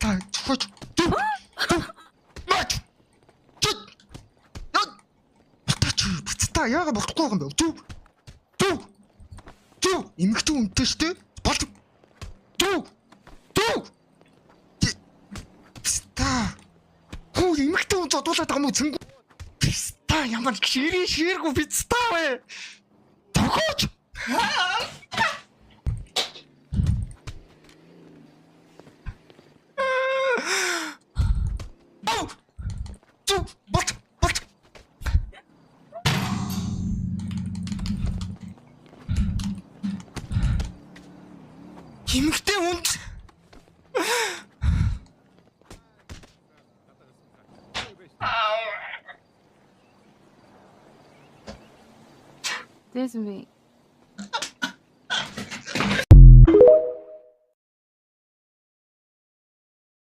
Та цохож. Мач. Чит. Тач та яага болохгүй юм бэ? Зүв. Зүв. Зүв. Эмэгтэй үнтэй штэ. Болт. Зүв. Зүв. Та. Хүү эмэгтэй хүн зодуулаад байгаа юм уу цэнгүү? Та ямар ширээ ширгүй биз та вэ? Тохооч. Зүв. Болт. Болт. Эмэгтэй хүнд Тэс би.